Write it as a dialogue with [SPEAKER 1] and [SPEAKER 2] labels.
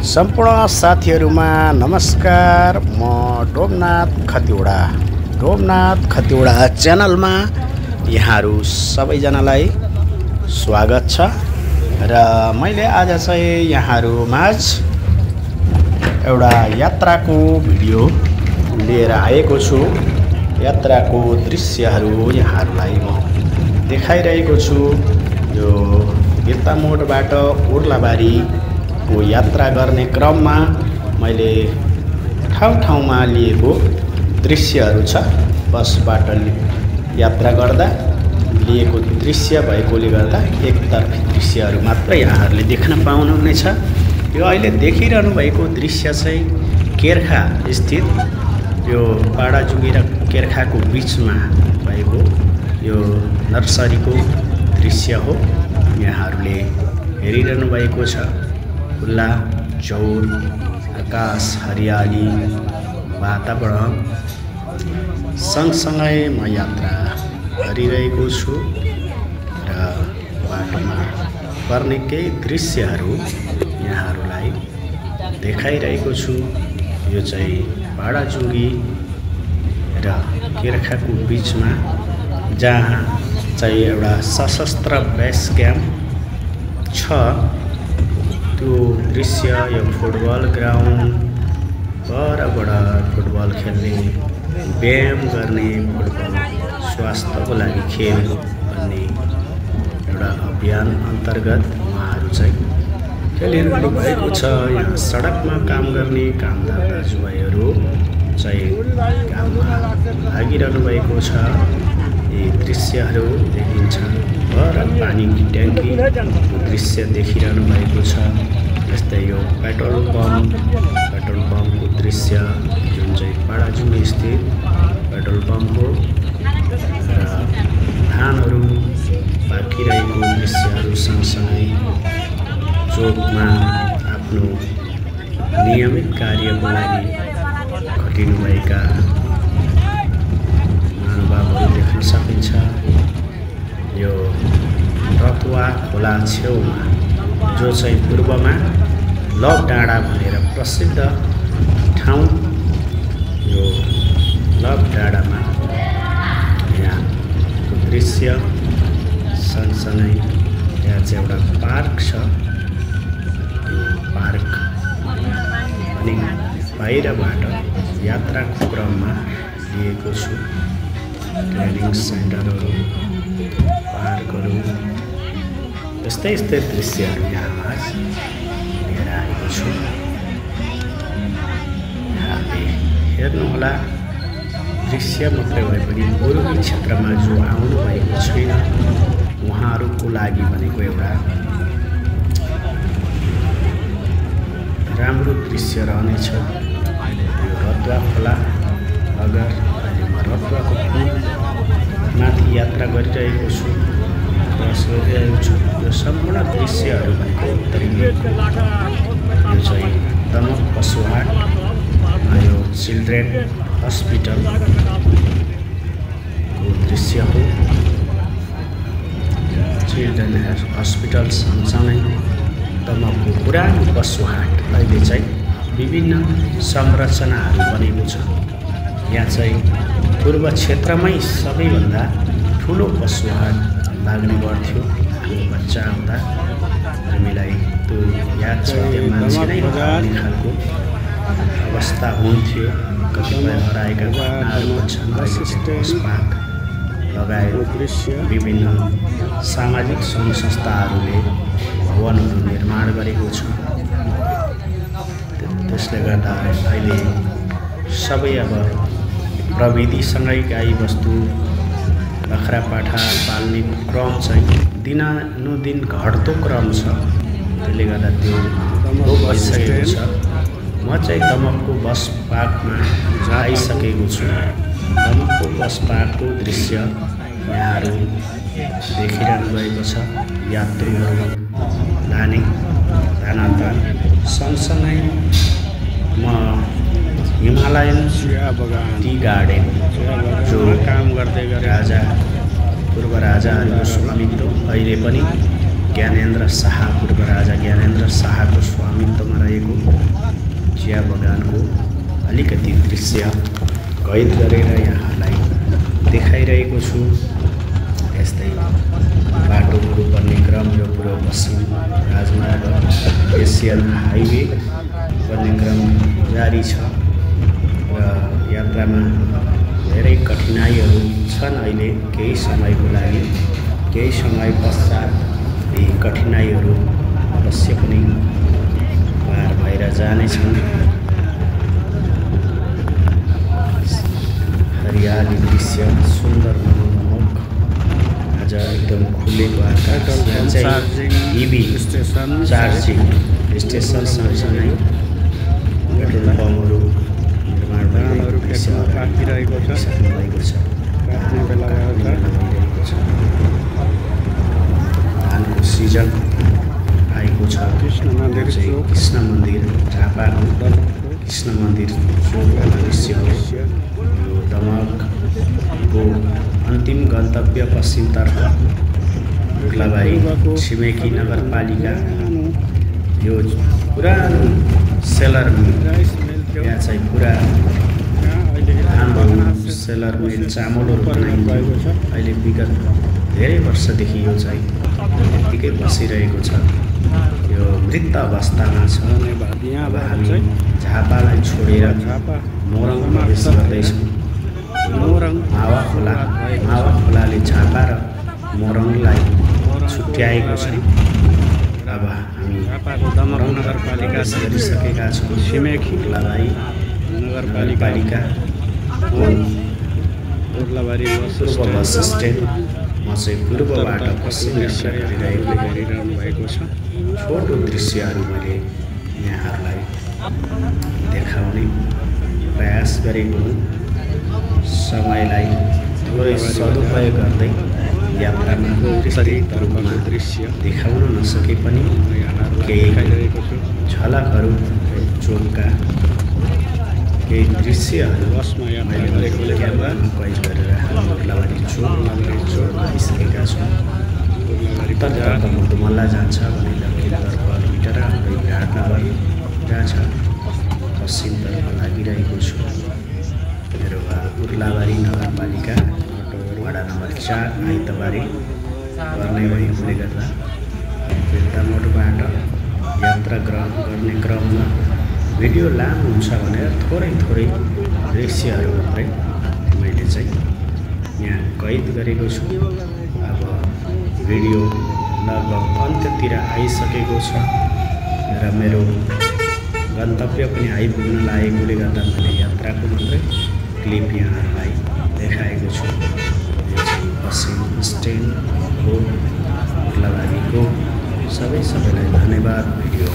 [SPEAKER 1] सम्पूर्ण साथीहरुमा नमस्कार। म डोमनाथ खतिवडा च्यानलमा यहाँहरु सबैजनालाई स्वागत छ। र मैले आज चाहिँ यहाँहरु माझ एउटा यात्राको भिडियो लिएर आएको छु। यात्राको दृश्यहरु यहाँहरुलाई म देखाइरहेको छु। यो गिर्तामोडबाट ओर्लाबारी को यात्रा गर्ने क्रममा मैले ठाउँमा लिएको दृश्यहरु छ। बसबाट यात्रा गर्दा लिएको दृश्य भएकोले गर्दा एकतर्फी दृश्यहरु मात्र यहाँहरुले देख्न पाउनुहुनेछ। यो अहिले देखिरहनु भएको दृश्य चाहिँ केर्खा स्थित यो पाडाजुगी र केर्खाको बीचमा भएको यो नर्सरीको दृश्य हो। यहाँहरुले हेरिरहनु भएको छ। खुला चौर आकाश हरियाली वातावरण सँगसँगै म यात्रा गरिरहेको छु र बाटोमा पर्ने केही दृश्यहरू यहाँहरूलाई देखाइरहेको छु। यो चाहिँ पाडाजुगी र केर्खाको बीचमा जहाँ चाहिँ एउटा सशस्त्र बेस क्याम्प छ त्यो दृश्य। यो फुटबल ग्राउन्ड परबाट फुटबल खेल्ने व्यायाम गर्ने फुटबल स्वास्थ्यको लागि खेल भन्ने एउटा अभियान अन्तर्गत उहाँहरू चाहिँ खेलिरहनु भएको छ। यहाँ सडकमा काम गर्ने कामदार दाजुभाइहरू चाहिँ काममा लागिरहनु भएको छ। यी दृश्यहरू देखिन्छ। र पानीको ट्याङ्कीको दृश्य देखिरहनु भएको छ। यस्तै यो पेट्रोल पम्पको दृश्य जुन चाहिँ पाडाजुगी स्थित पेट्रोल पम्प हो। र धानहरू पाकिरहेको दृश्यहरू सँगसँगै चोकमा आफ्नो नियमित कार्यको लागि खटिनुभएका महानुभावहरू देख्न सकिन्छ। यो रतुवा खोला छेउमा जो चाहिँ पूर्वमा लभ डाँडा भनेर प्रसिद्ध ठाउँ, यो लभ डाँडामा यहाँको दृश्य सँगसँगै यहाँ चाहिँ एउटा पार्क छ। यो पार्क पनि बाहिरबाट यात्राको क्रममा लिएको छु। ट्रेनिङ सेन्टरहरू पार्कहरू यस्तै दृश्यहरू यहाँ लिएर आएको छु। यहाँले हेर्नुहोला। दृश्य मात्रै भए पनि पूर्वी क्षेत्रमा जो आउनु भएको छैन उहाँहरूको लागि भनेको एउटा राम्रो दृश्य रहनेछ। यो रतुवा खोला अगर अहिले म रतुवाको पुल माथि यात्रा गरिरहेको छु। यो सम्पूर्ण दृश्यहरू भनेको उत्तरी यो चाहिँ दमक पशुहाटमा यो चिल्ड्रेन हस्पिटलको दृश्य हो। चिल्ड्रेन हस्पिटल सँगसँगै दमकको पुरानो पशुहाट अहिले चाहिँ विभिन्न संरचनाहरू बनेको छ। यहाँ चाहिँ पूर्व क्षेत्रमै सबैभन्दा ठुलो पशुहाट लाग्ने गर्थ्यो। हामी बच्चा हुँदा हामीलाई त्यो याद छ। त्यो मान्छे नै हराउने खालको अवस्था हुन्थ्यो। कतिपय हराएका घटनाहरू छन्। पार्क लगायत विभिन्न सामाजिक सङ्घ संस्थाहरूले भवनहरू निर्माण गरेको छ। त्यसले गर्दा अहिले सबै अब प्रविधिसँगै गाईबस्तु बाख्रा पाठा पाल्ने क्रम चाहिँ दिनानुदिन घट्दो क्रम छ। त्यसले गर्दा त्यो भइसकेको छ। म चाहिँ दमकको बस पार्कमा आइसकेको छु। दमकको बस पार्कको दृश्य यहाँहरू देखिरहनु भएको छ। यात्रुहरू लाने स्थानान्तरण सँगसँगै म हिमालयन टी गार्डन जो काम गर्दै राजा पूर्व राजाहरूको स्वामित्व अहिले पनि ज्ञानेन्द्र शाह पूर्व राजा ज्ञानेन्द्र शाहको स्वामित्वमा रहेको बगानको अलिकति दृश्य कैद गरेर यहाँलाई देखाइरहेको छु। यस्तै बाटोहरू बन्ने क्रम र पूर्व पश्चिम राजमार्ग एसियन हाइवे बन्ने क्रम जारी छ र यात्रामा धेरै कठिनाइहरू छन्। अहिले केही समयको लागि, केही समय पश्चात यी कठिनाइहरू अवश्य पनि पार भएर जानेछन्। हरियाली दृश्य सुन्दर मनोरम। आज एकदम खुलेको आकाश, इभी चार्जिङ स्टेसन सँगसँगै पेट्रोल पम्पहरू निर्माण भइरहेको छ। धानको सिजन आएको छ। कृष्ण मन्दिर झापाको कृष्ण मन्दिर दृश्य हो। यो दमकको अन्तिम गन्तव्य पश्चिमतर्फ उर्लाबारी छिमेकी नगरपालिका। यो पुरानो सेलर मिल, यहाँ चाहिँ पुरा धानहरू सेलर मिल चामलहरू बनाइन्छ। अहिले विगत धेरै वर्षदेखि यो चाहिँ यत्तिकै बसिरहेको छ। यो मृत अवस्थामा छ। अब हामी झापालाई छोडेर मोरङ प्रवेश गर्दैछौँ। मावा खोलाले झापा र मोरङलाई छुट्याएको छ। अब हामी मोरङ नगरपालिका गरिसकेका छौँ। छिमेकी उर्लाबारी नगरपालिका उर्लाबारी पूर्व बस स्ट्यान्ड। म चाहिँ पूर्वबाट पश्चिम यात्रा गरिरहनु भएको छ। छोटो दृश्यहरू मैले यहाँहरूलाई देखाउने प्रयास गरेको हुँ। समयलाई थोरै सदुपयोग गर्दै यात्रामा विस्तृत रूपमा दृश्य देखाउन नसके पनि केही झलकहरू चोकका केही दृश्यहरू मैले क्यामेरामा कैद गरेर उर्लाबारी चोक आइसकेका छौँ। उत्तरतर्फ मधुमल्ला जान्छ भने दक्षिणतर्फ मिटर विराटनगर जान्छ। पश्चिमतर्फ लागिरहेको छु। मेरो घर उर्लाबारी नगरपालिका वडा नम्बर 4 आइतबारे गर्ने भएकोले गर्दा पेन्टामोडबाट यात्रा गर्ने क्रममा भिडियो लामो हुन्छ भनेर थोरै दृश्यहरू मात्रै मैले चाहिँ यहाँ कैद गरेको छु। अब भिडियो लगभग अन्त्यतिर आइसकेको छ र मेरो गन्तव्य पनि आइपुग्न लागेकोले गर्दा मैले यात्राको मात्रै क्लिप यहाँहरूलाई देखाएको छु। यो चाहिँ पश्चिम स्ट्यान्ड हो उर्लाबारीको। सबैलाई धन्यवाद। भिडियो